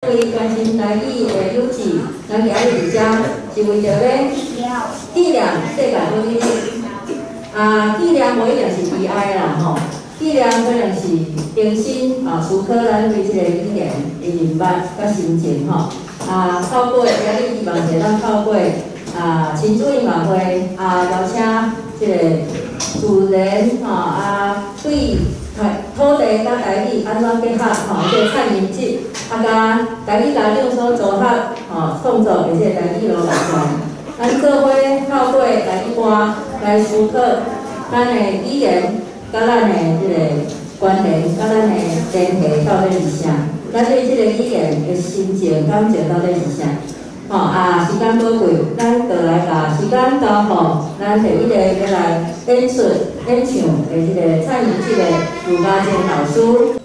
位關心台語的友志，咱今日佇遮是為著欲紀念世界母語日。啊，紀念無一定是悲哀啦吼，紀念可能是重新啊思考咱對這个語言的認捌佮心情吼。啊，透過今日希望是會當透過啊親子音樂會啊，邀請這个自然吼啊對土地佮台語按怎結合吼，這个蔡明哲啊，佮台語家長所組合吼創作的這个台語羅樂團，咱做伙透過台語歌來思考咱的語言佮咱的這个關聯，佮咱的聯繫到底是啥？咱對這個語言的心情感情到底是啥？吼啊，時間寶貴，咱就來共時間交予咱第一個欲來演出演唱的這个蔡明哲的盧家正老師。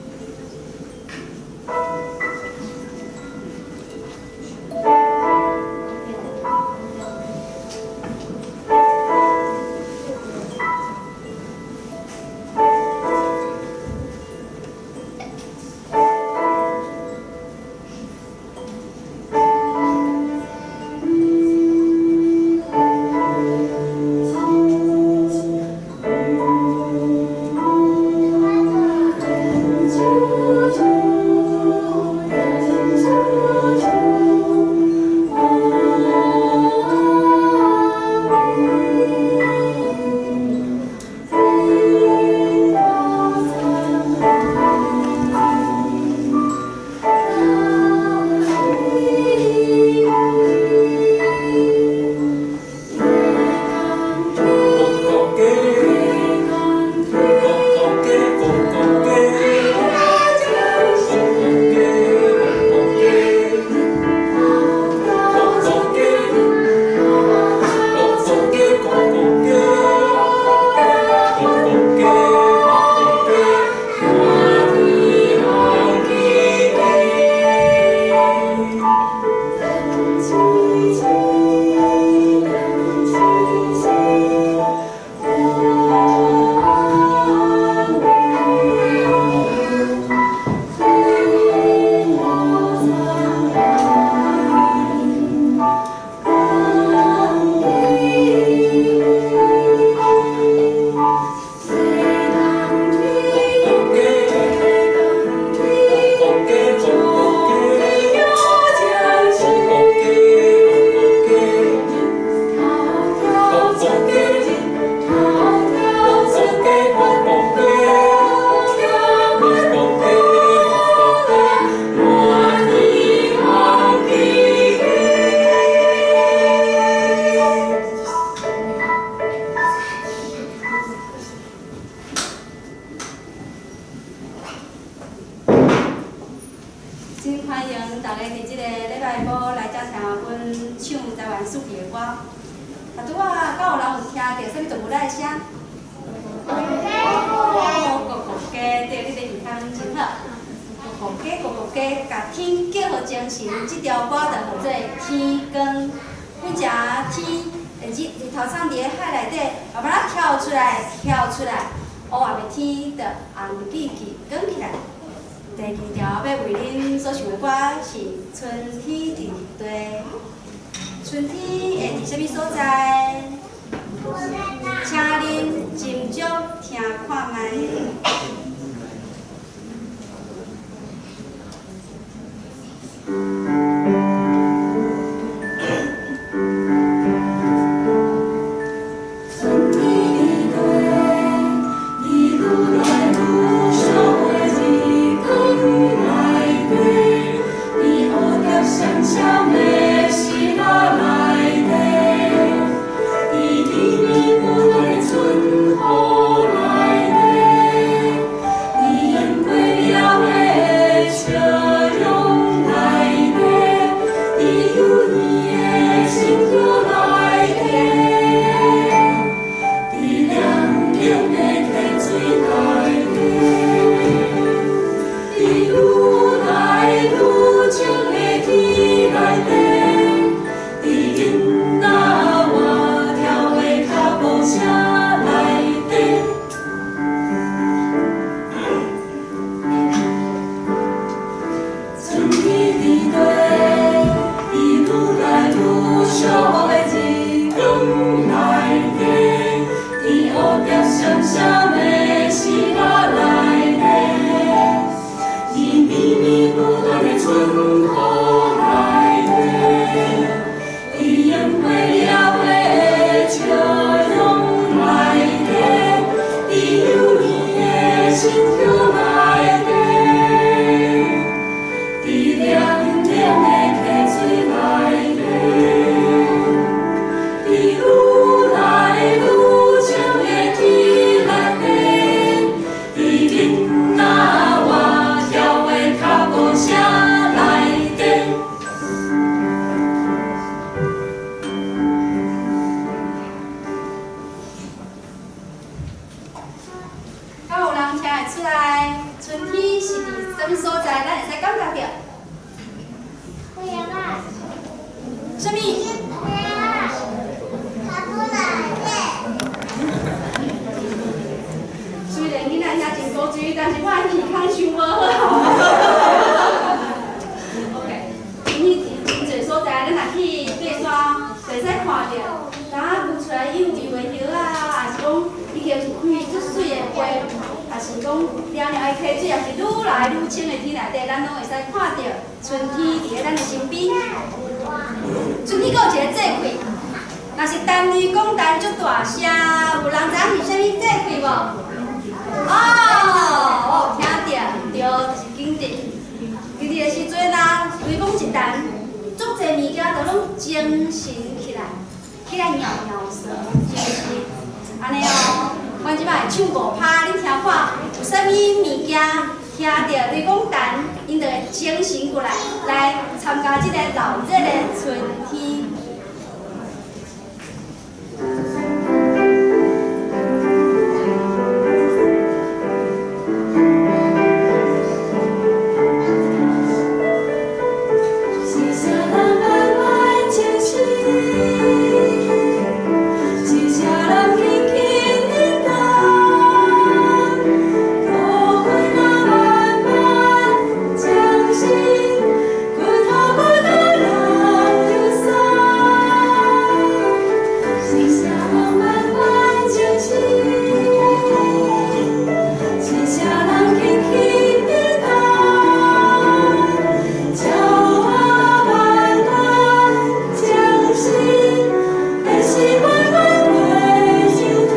春雨來。雨內底，佇煙花了的笑容內底，佇幽怨的心跳內底，佇涼涼的溪水內底，佇愈來愈深的天內底，佇囡仔活跳的腳步聲內底。敢有人聽會出來？春天是佇啥物所在？咱會使感覺著？啥物？雖然囡仔遐真古錐，但是我的耳孔傷無好。OK，春天佇真濟所在，咱若去爬山，就會使看著，若冒出來幼幼的葉仔，抑是講已經是開足媠的花，抑是講涼涼的溪水，抑是愈來愈清的天內底，咱攏會使看著春天佇咧咱的身邊。春天閣有一個節氣，若是陳雷公陳足大聲，有人知影是啥物節氣無？哦，我有聽著，對，就是驚蟄。驚蟄的時陣啊，雷公一陳，足濟物件就攏精神起來，起來搖搖蛇，是毋是？按呢哦，阮這擺會唱五拍，恁聽看有啥物物件聽著雷公陳，𪜶就會精神過來，來參加這個鬧熱的春天。一声人慢慢前行，一声人轻轻地等，土花若慢慢前行，骨头骨头人流散。一声人慢慢前行，一声人轻轻地等。鸟仔慢慢前行，会是缓缓飞上天。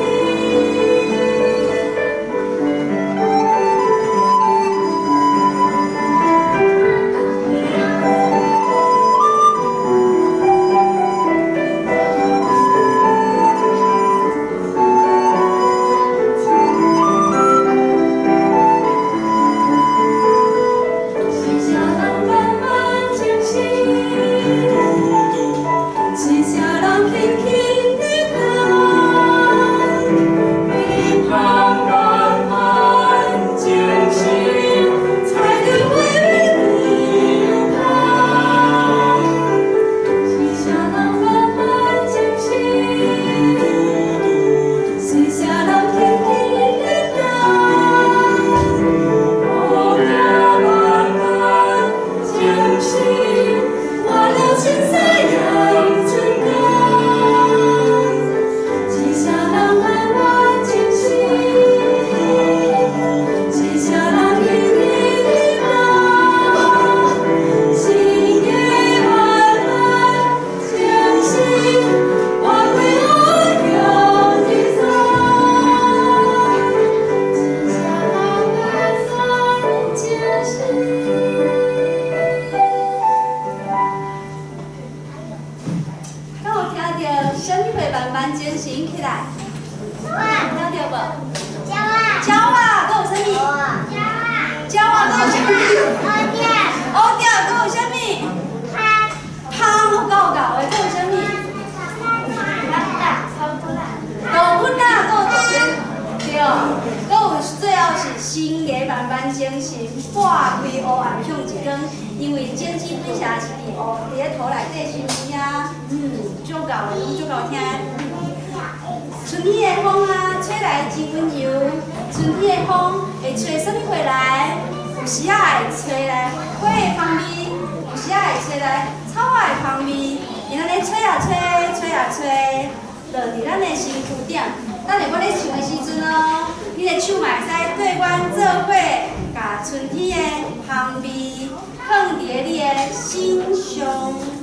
一声人慢慢前行，一声人轻轻地等，日盼慢慢前行，采着花蜜香。一声人慢慢前行，一声人轻轻地等。我行慢慢前行，换了青色阳春光。一声人慢慢前行，一声人轻轻地等，心的慢慢前行，我归乌向日山。一声人慢慢前行。敢有聽著啥物會慢慢精神起來？聽著無？鳥仔，閣有啥物？鳥仔，閣有啥物？烏蝶，閣有啥物？蜂，夠𠢕的，閣有啥物？豆粉仔，閣有對，閣有最後是心藝慢慢精神，撥開烏暗向日光，因為種子本身是佇烏佇咧土內底，是毋是啊？足𠢕的，攏足𠢕聽。春天的風啊，吹來真溫柔。春天的風會吹啥物花來？有時仔會吹來花的香味，有時仔會吹來草仔的香味。伊按呢吹啊吹，吹啊吹，落佇咱的身軀頂。等下我咧唱的時陣哦，你的手嘛會使綴阮做伙，共春天的香味放佇咧你的身上。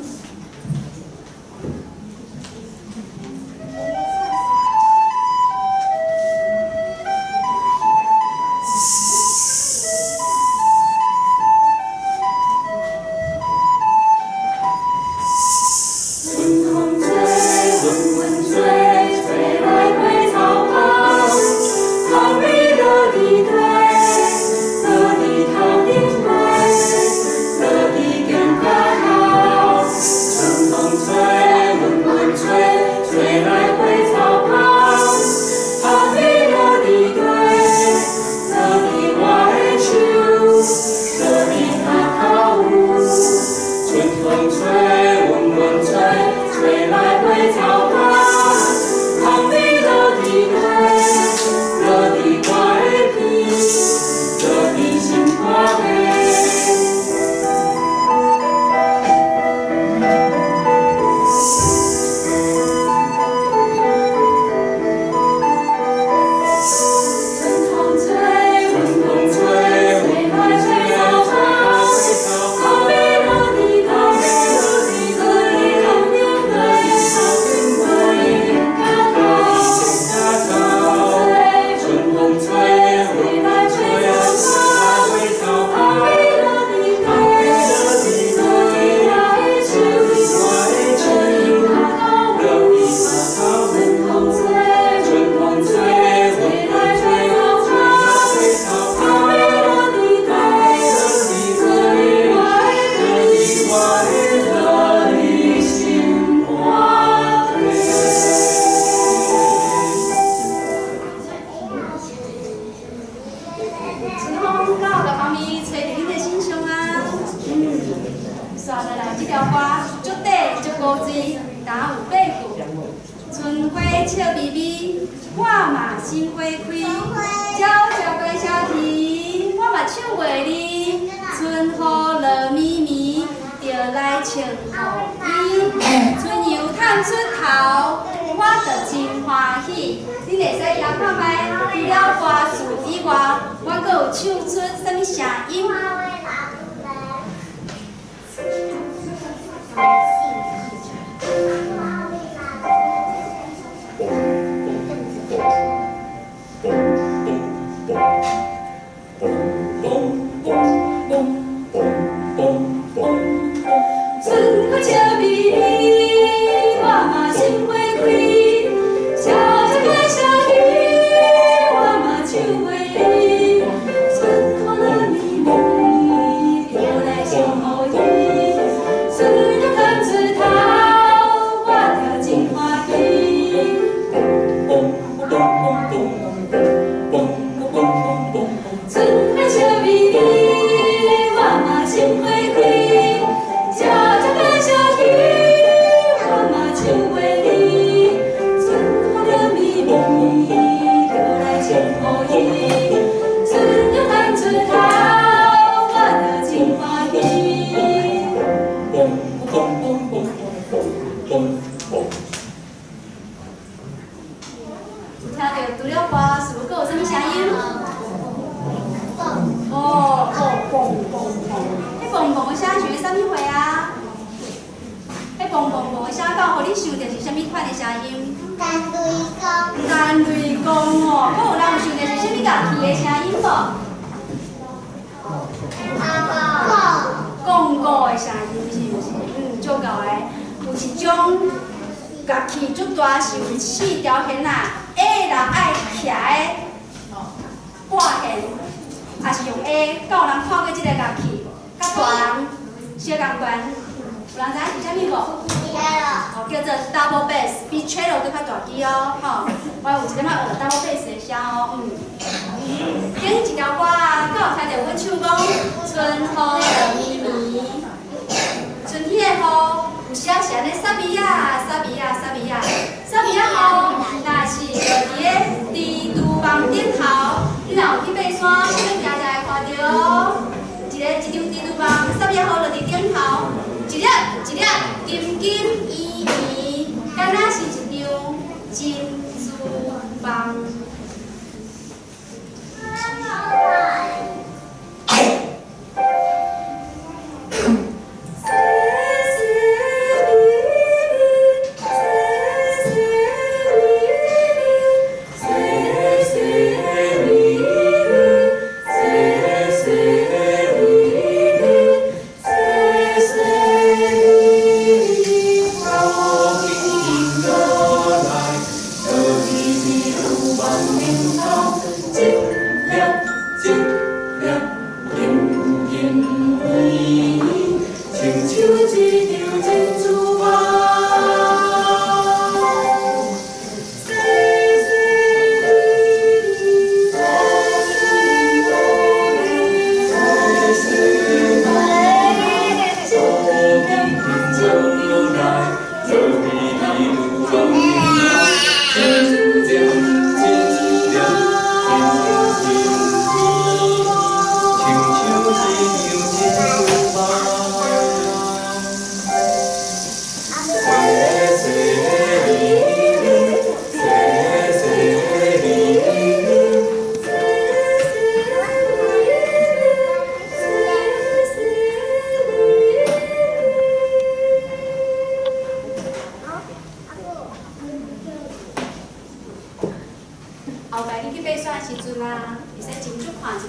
阵啊，会使斟酌看一下。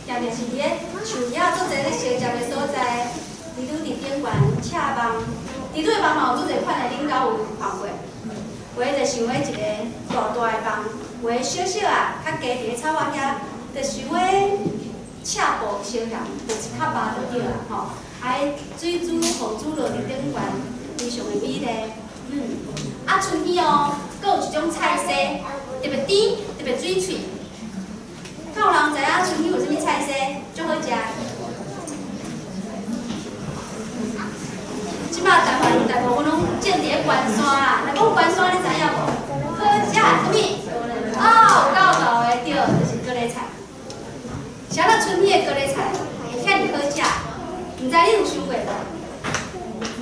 定定是伫咧树野足济咧相接的所在，蜘蛛伫顶悬赤网，蜘蛛的网嘛有足济款的，恁敢有看过？有的就像咧一个大大的网，有的小小啊，较低伫咧草仔遐，就像咧赤布相共，就一卡巴就对啦吼。啊，水珠、雨珠落伫顶悬，非常的美丽。啊，春天哦，阁有一种菜色，特别甜，特别水喙。敢有人知影春天有啥物菜色足好食？这摆台湾大部分拢种伫咧悬山啦。若讲悬山，你知影无？好食啥物？哦，有够老的对，就是高丽菜。啥物春天的高丽菜会遐尔好食？毋知你有想过无？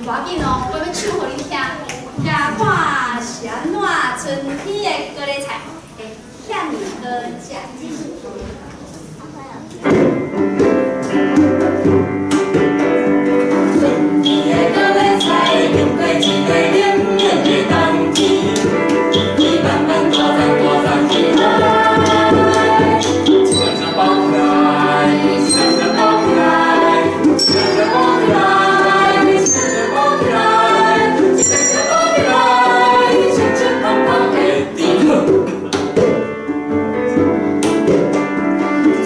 无要紧哦，我欲唱予恁听，听看是按怎春天的高丽菜会遐尔好食。春天的高丽菜，经过一个冷冷的冬天，伊慢慢大丛大丛起来，一粒粒包起来，一粒粒包起来，一粒粒包起来，一粒粒包起来，一粒粒包起来，清清香香的甜。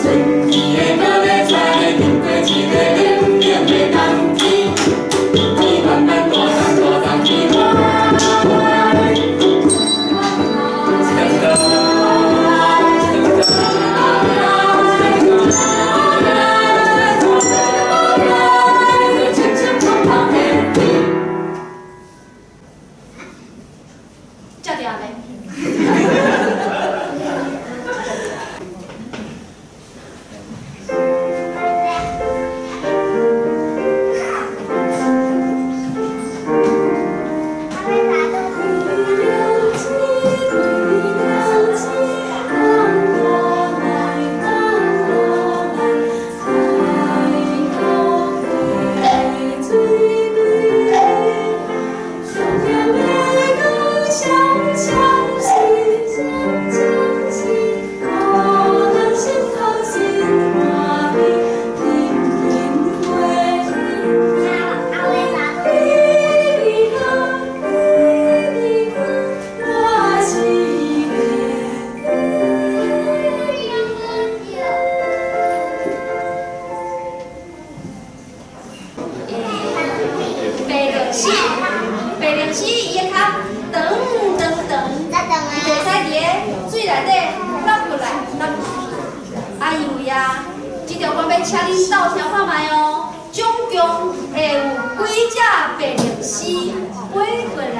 春天的高丽菜，经过一个冷冷的冬天，伊慢慢大丛大丛起来，一粒一粒，一粒一粒，食著未？白鹭鸶，白鹭鸶伊会较长长长，伊袂使伫咧水内底落过来落过去。啊，因为啊，这条歌欲请恁斗听看觅哦，总共会有几只白鹭鸶飞过来？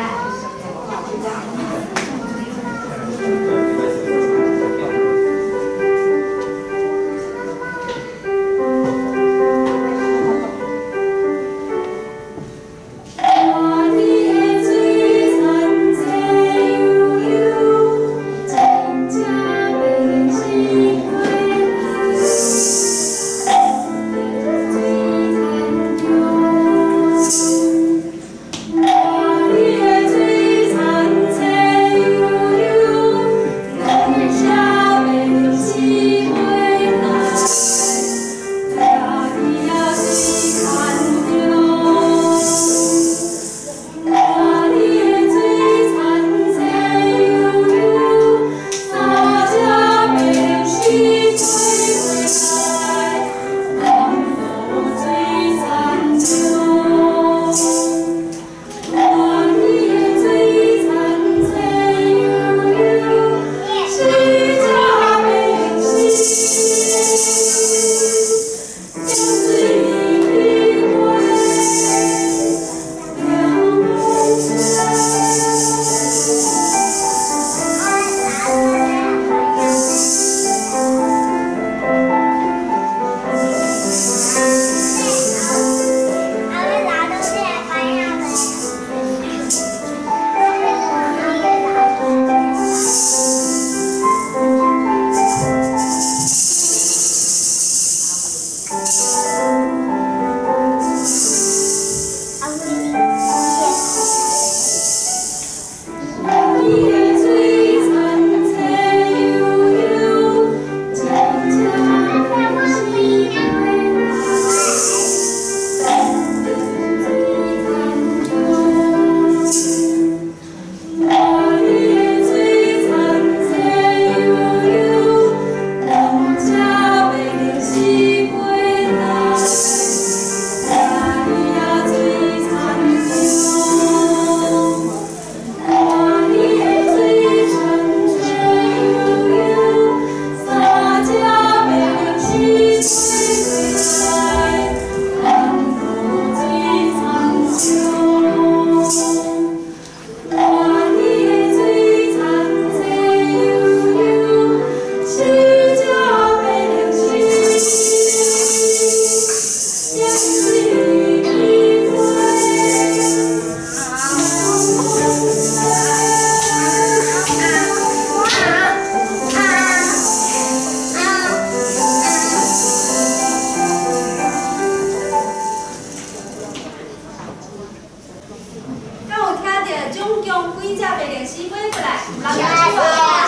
將幾隻白鷺鷥飛過來？有人舉手啊？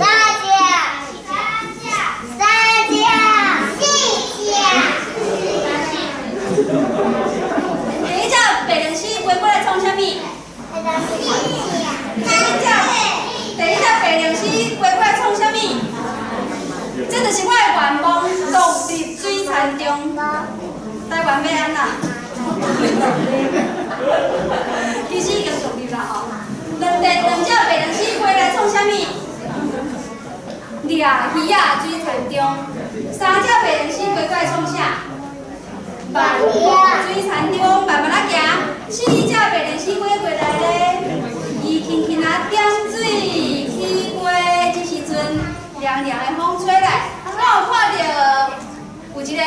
三隻，三隻，四隻。第一隻白鷺鷥飛過來創啥物？第一隻白鷺鷥飛過來創啥物？這就是我的願望，獨立水田中。台灣欲按怎？其實已經獨立啦吼。兩隻白鷺鷥飛來創啥物？掠魚仔水田中。三隻白鷺鷥飛過來創啥？慢步水田中，慢慢仔行。四隻白鷺鷥飛過來咧，伊輕輕仔點水起飛，這時陣涼涼的風吹來，我有看著有一個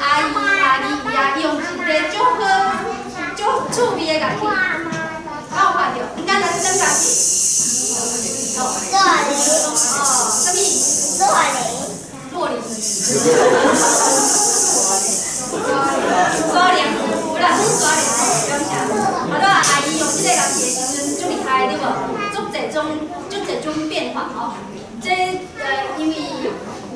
阿姨阿姨啊，用一個足好、足趣味的樂器，我有看著，應該來這種樂器。洛鈴。哦，啥物？洛鈴。洛鈴。沙鈴，有啦，是沙鈴，感謝。啊，對啊，阿姨用這個樂器的時陣，足厲害，對無？足濟種，足濟種變化吼。這因為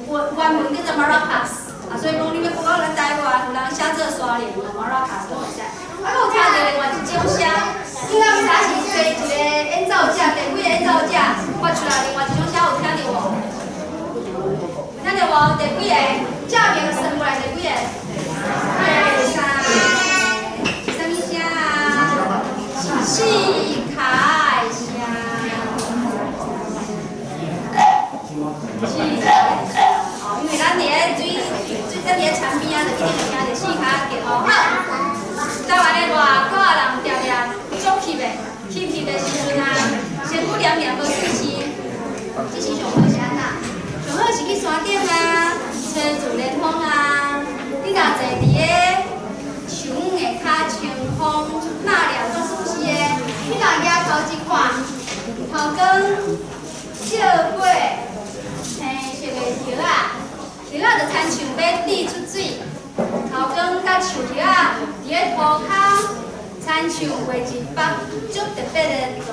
原文叫做 maracas，啊，所以講你欲講到咱台灣有人寫做沙鈴，maracas 攏會使。啊，閣有聽著另外一種聲，因為早是坐一個演奏者，第幾個演奏者發出來另外一種聲，有聽著無？聽著無？第幾個？正面算過來第幾個？第三，是啥物聲啊？是四跤的聲。四跤的聲，哦，因為咱佇咧水水，咱佇咧田邊仔，就一定會聽著四跤叫吼。好，台灣的熱狗人定定足翕的，翕翕的時陣啊，身軀黏黏無水是，這時上好是按怎？上好是去山頂啊，吹自然風啊。你若坐佇咧樹荫下跤，清風納涼，總舒適的。你若舉頭一看，頭光照過青色的葉仔，葉仔就親像欲滴出水，頭光佮樹葉仔佇咧塗跤，親像畫一幅足特別的圖。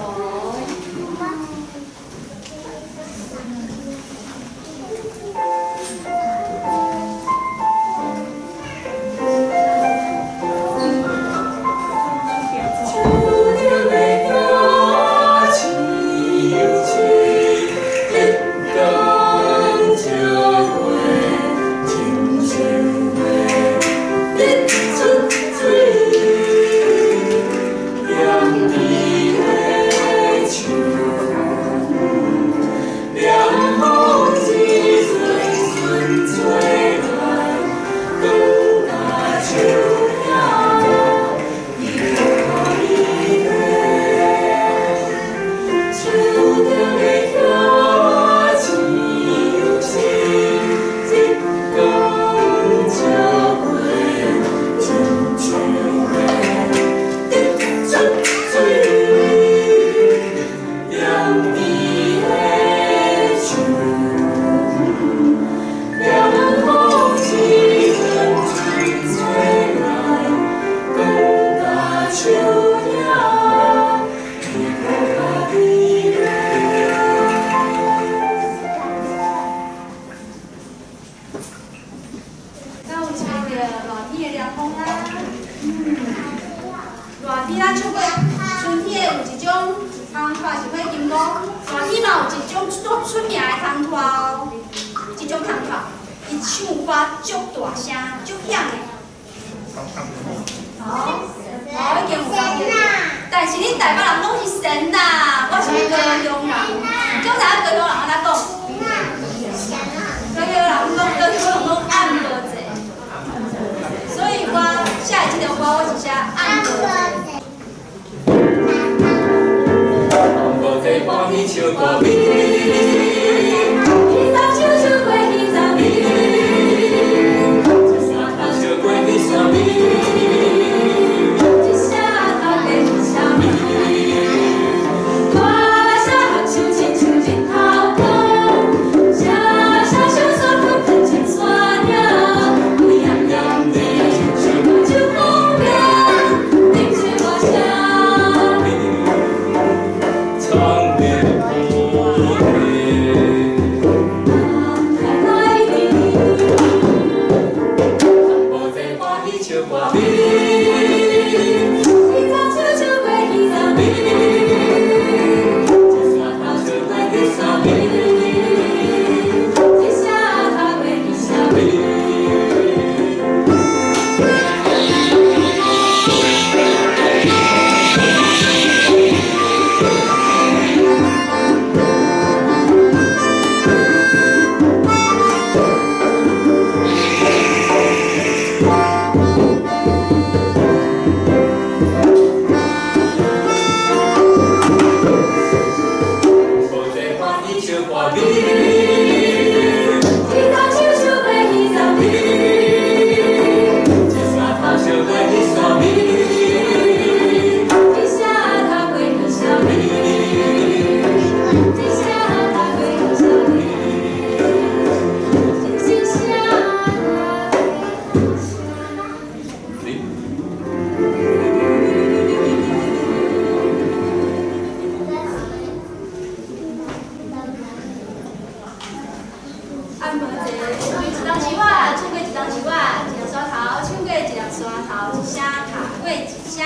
对一声。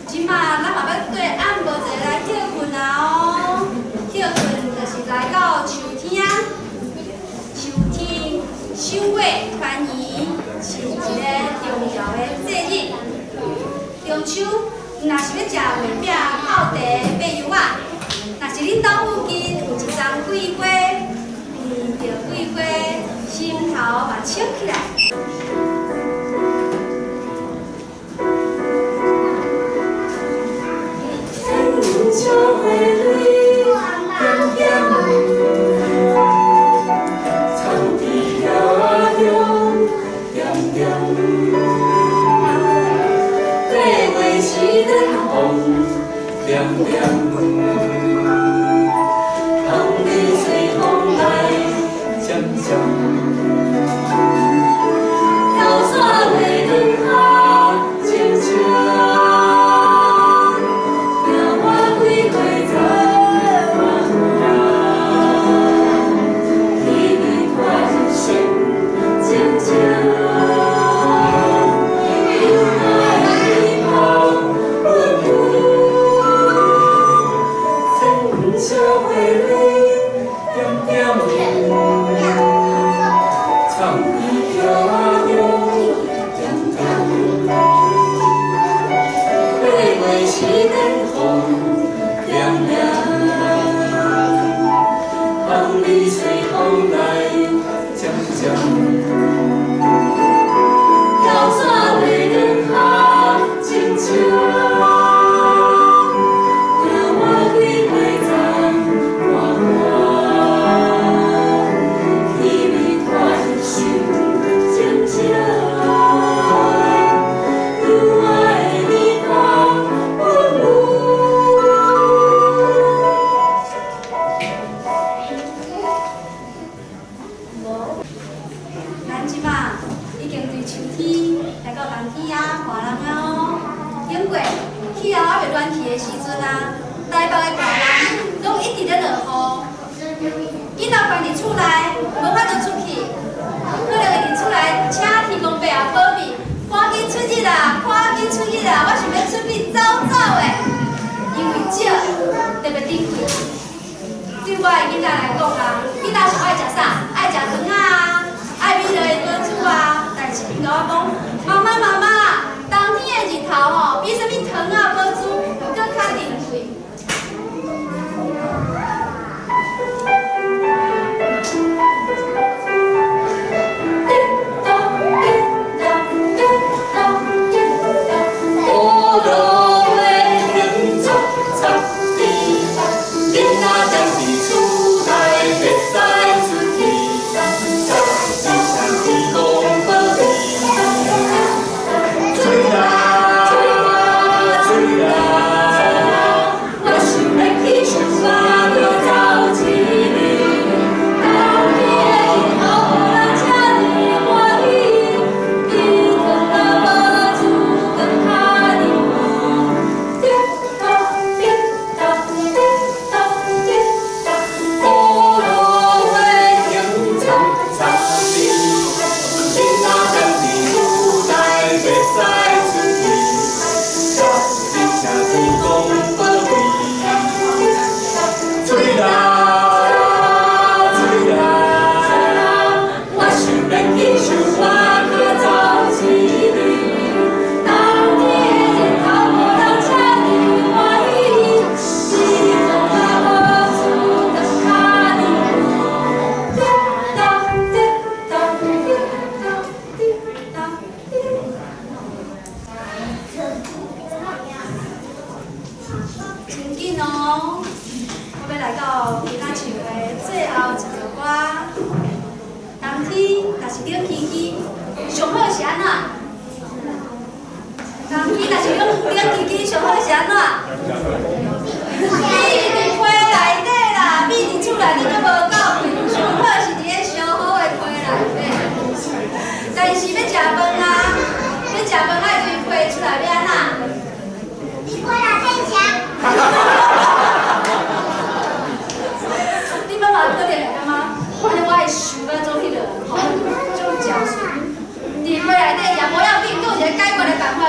这马咱嘛欲缀按无一下来歇睏啊哦，歇睏就是来到秋天啊。秋天赏月团圆是一个重要的节日。中秋若是欲食月饼、泡茶、爬油仔，若是恁兜附近有一丛桂花，闻著桂花，心头嘛笑起来。小花蕊点点，藏伫叶中点点。八月时阵风凉凉，香味随风来渐渐。飘散的灯下静静。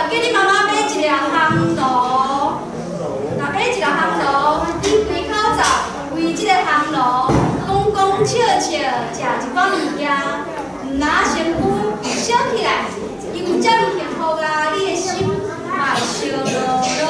叫你妈妈买一个烘炉，若爬一个烘炉，伊开口罩，为这个烘炉，讲讲笑笑，食一寡物件，毋若身躯烧起来，伊有遮尔幸福啊！你的心嘛会烧落落。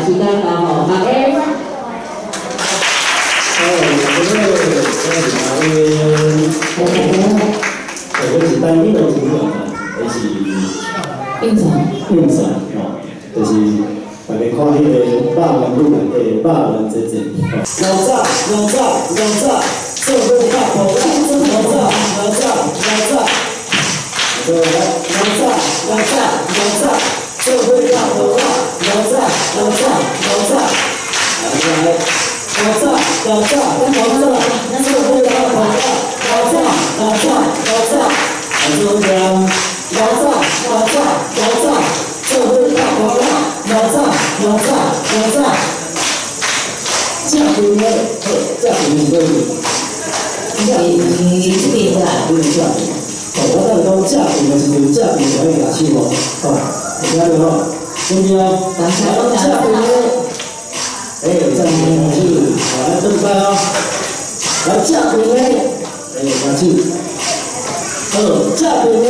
時間到吼，阿 A。哦，我是阿英，我是台语的主管啊，就是应酬，应酬吼，就是大家看彼个肉圆女内底肉圆姐姐，老早老早老早，做伙拍鼓啦，老早老早老早，来老早老早老早，做伙拍鼓啦，老早老早老早，来。老早老早老早，做伙拍鼓啦，老早老早老早，来做样，老早老早老早，做伙拍鼓啦，老早老早老早，正边的好，正边是倒位？是这边啦。你是正边。哦，我等讲正边的时阵，正边就爱举手哦，哦，有听到无？准备哦，来正边的。哎，正边举手，来转摆哦。来正边的，哎，举手。好，正边的，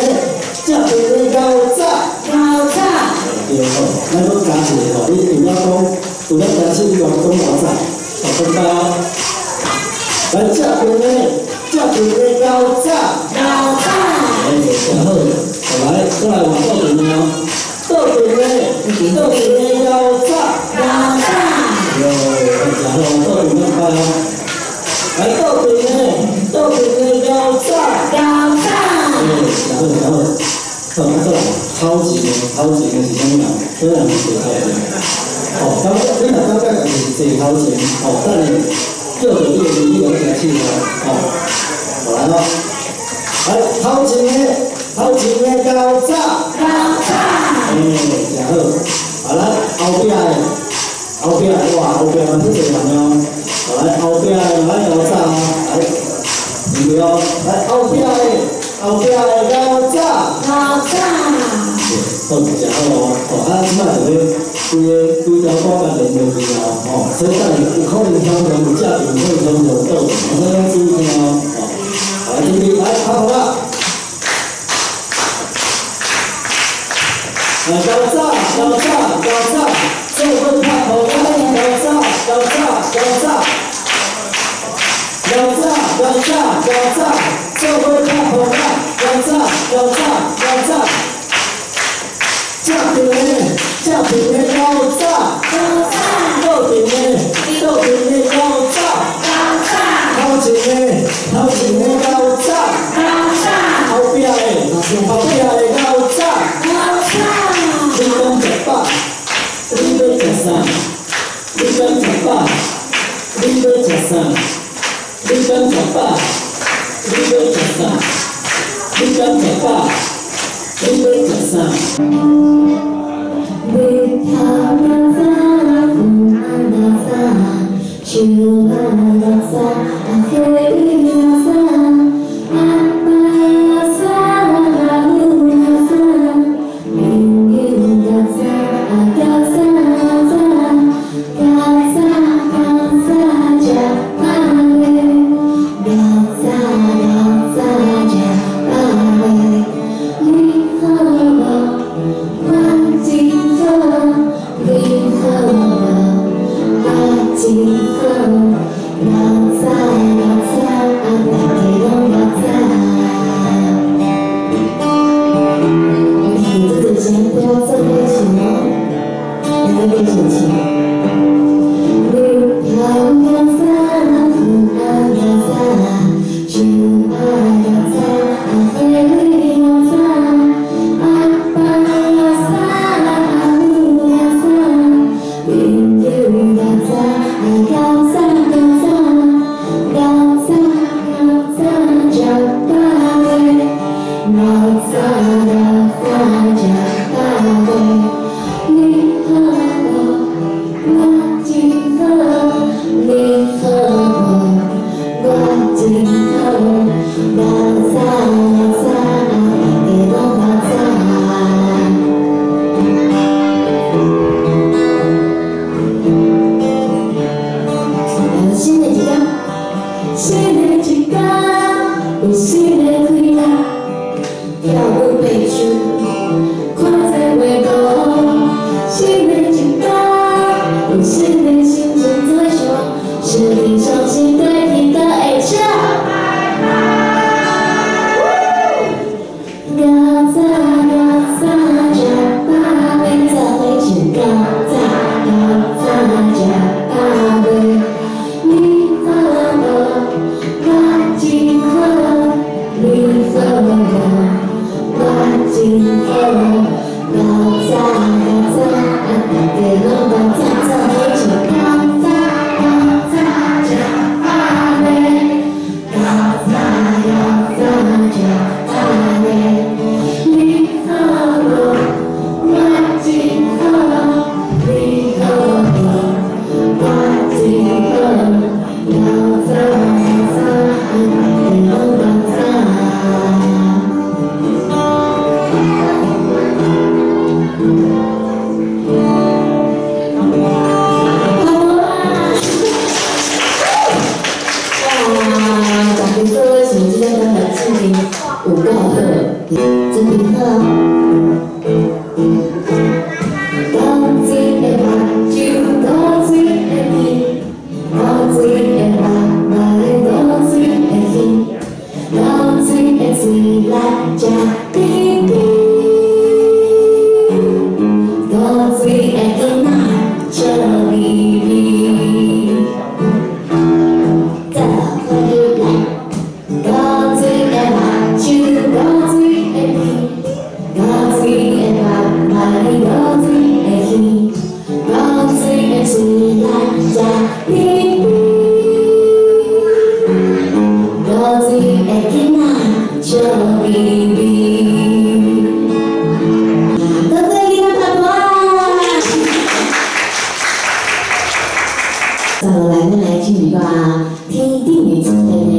正边的高早。高早。对吼，咱阁加一个吼，你除了讲，除了加手，你讲讲偌早，哦，转摆哦。来正边的，正边的高早。高早。哎，真好，来，过来换倒边的哦。倒边的，倒边的高早。高早。哟，真好，倒边转摆哦。来倒边的，倒边的高早。高早。哎，真好，真好。好，过来，头前的，头前的是啥物人？啥人是坐头前？哦，感觉你若感觉家己是坐头前，哦，等下叫著你的名，你就举手哦。哦，来哦，来头前的，头前的高早。高早。哎，真好。好来，后壁的，后壁的，哇，后壁嘛足济人哦。好来，后壁的来高早哦，来，准备哦，来后壁的，后壁的高早。高早。好，真好哦！哦，啊，这摆就咧规个规条歌甲连落去哦，吼，所以等下有可能通常有正边，有可能通常有倒边，所以拢注意听哦。好，来准备，来拍鼓啦！来，高早，高早，高早，做伙拍鼓啦！高早，高早，高早，高早，高早，高早，做伙拍鼓啦！高早，高早，高早。正边的，正边的高早，高早，倒边的，倒边的高早，高早，头前的，头前的高早，高早，后壁的，后壁的高早，高早。你讲流水的目睭，流水的鼻，流水的目内，流水的耳，流水的喙内食甜甜，流水的囡仔笑眯眯。做伙来，流水的目睭，流水的鼻，流水的目内，流水的耳，流水的喙内食甜甜，流水的囡仔笑眯眯。多谢囡仔拍鼓。接落来，咱来唱一寡天顶的主题呢。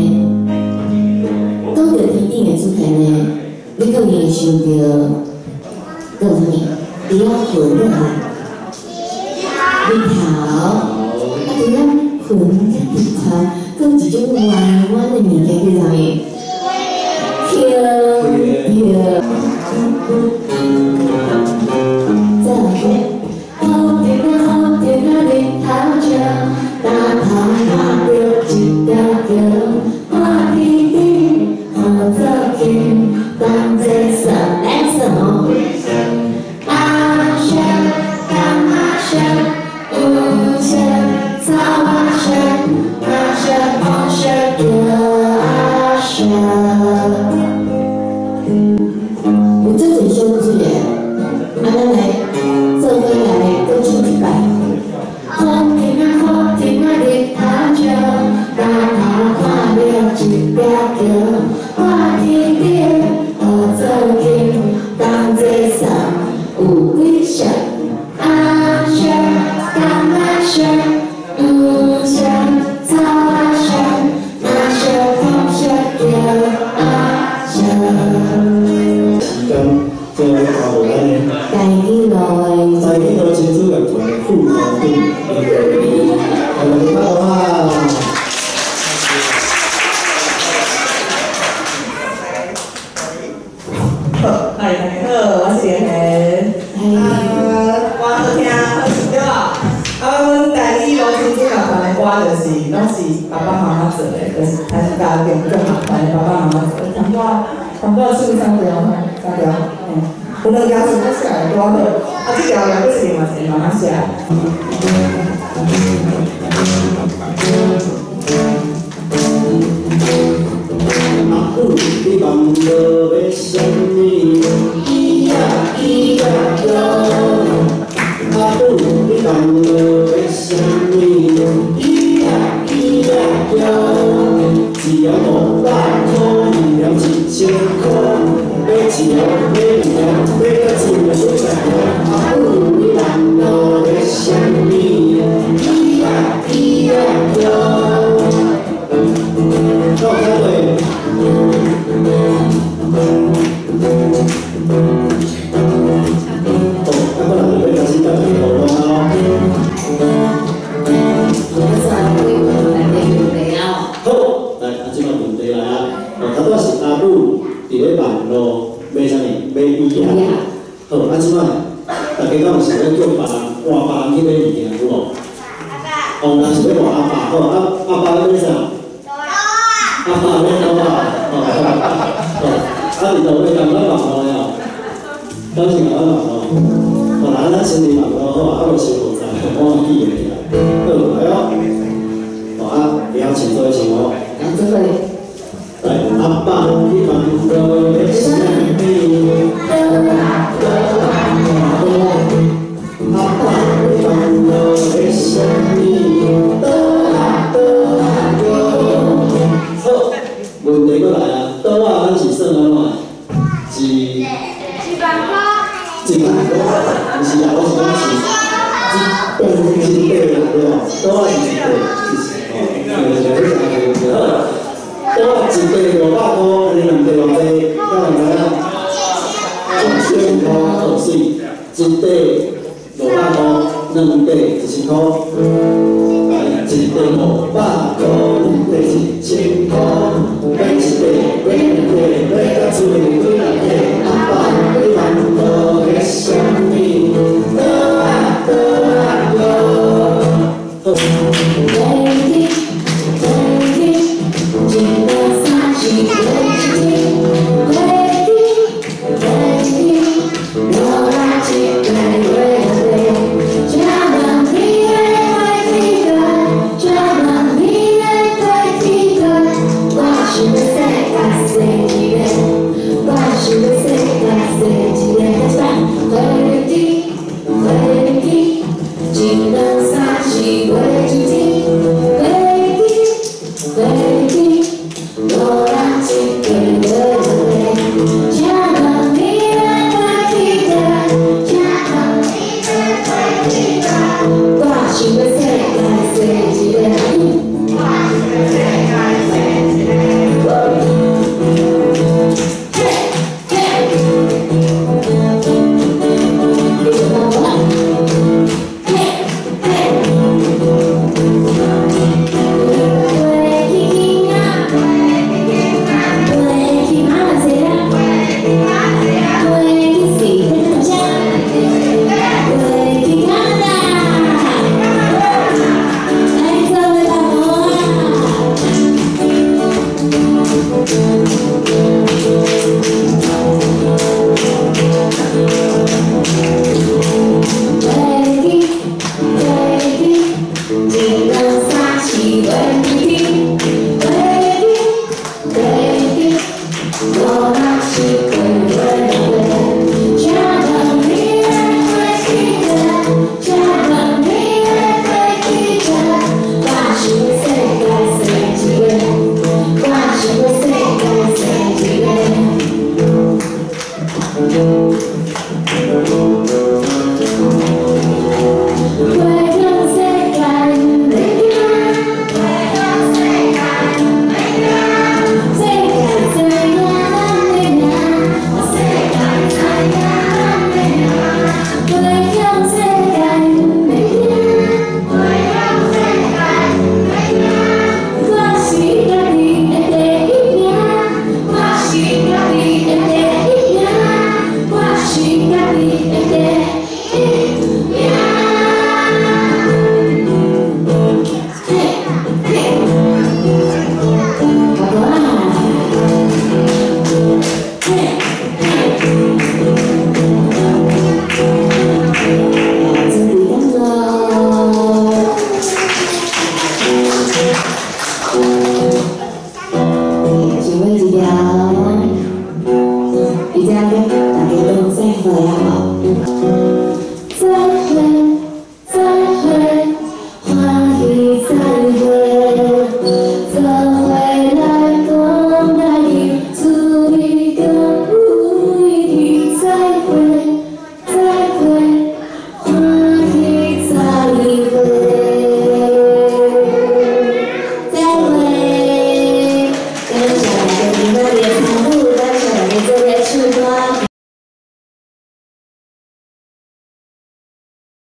讲到天顶的主题呢，你可能会想到，讲啥物？伫遐云落来，日头，啊，伫遐云佮日头，阁有一种弯弯的物件叫啥物？天，对。做伙，好天啊好天啊日头照，担头看著一条桥，看天顶好做景，同齐算来算哦。红色、柑仔色、黄色、草仔色、蓝色、红色、橘仔色。有足济小水的，啊，咱来做伙来阁唱一摆。好天啊好天啊日头照，担头看著一条桥，看天顶好做景，同齐算有几色？红色、柑仔色、黄色、草仔色、蓝色、红色、橘仔色。时间做咧看无咱的。大基路的。大基路亲子乐团的副团长林月丽，我们拍鼓啊！好，嗨，大家好，我是莲莲。啊，歌好听，好唱对无？啊，阮大基路亲子乐团的歌就是拢是爸爸妈妈做的，就是还是家庭乐团的爸爸妈妈做的。差不多，差不多四三条，三条，嘿。有两条是我写的拄好，啊，这条也阁是另外一个妈妈写的。阿母，你网路买啥物？咿呀咿呀哟。阿母，你网路买啥物？咿呀咿呀哟。一条500箍，二条1000箍，买一条，买两条，买到厝的小菜糊。阿母，你网路买啥物？咿呀咿呀哟。到开会。哦，啊，过来就欲开始甲大家互动啊咯。好，来，啊，这摆问题来啊，哦，头拄仔是阿母伫咧网路买啥物？买椅仔。好，啊，这摆大家敢有想欲叫别人换别人去买物件有无？哦，若是欲换阿爸，好，啊，阿爸欲买啥？阿爸欲刀啊，哦，哦，啊，伫度欲共咱网路的哦，敢是共咱网路？哦，那咱先伫网路好啊，啊无先无在，我记会起来。好，来哦，哦啊，会晓唱做伙唱哦。来做伙。来，阿爸去网路买啥物？阿爸去网路买啥物？刀啊刀啊哟。好，问题阁来啊，刀仔咱是算按怎？是一万箍。一万箍，毋是啊，我是讲是一块啦，对无？刀仔是一块，哦，对对对，对好，刀仔一块500箍，按呢两块偌济，敢有知影？1000箍，好媠，一块500箍，两块1000箍，来，一块500箍，两块1000。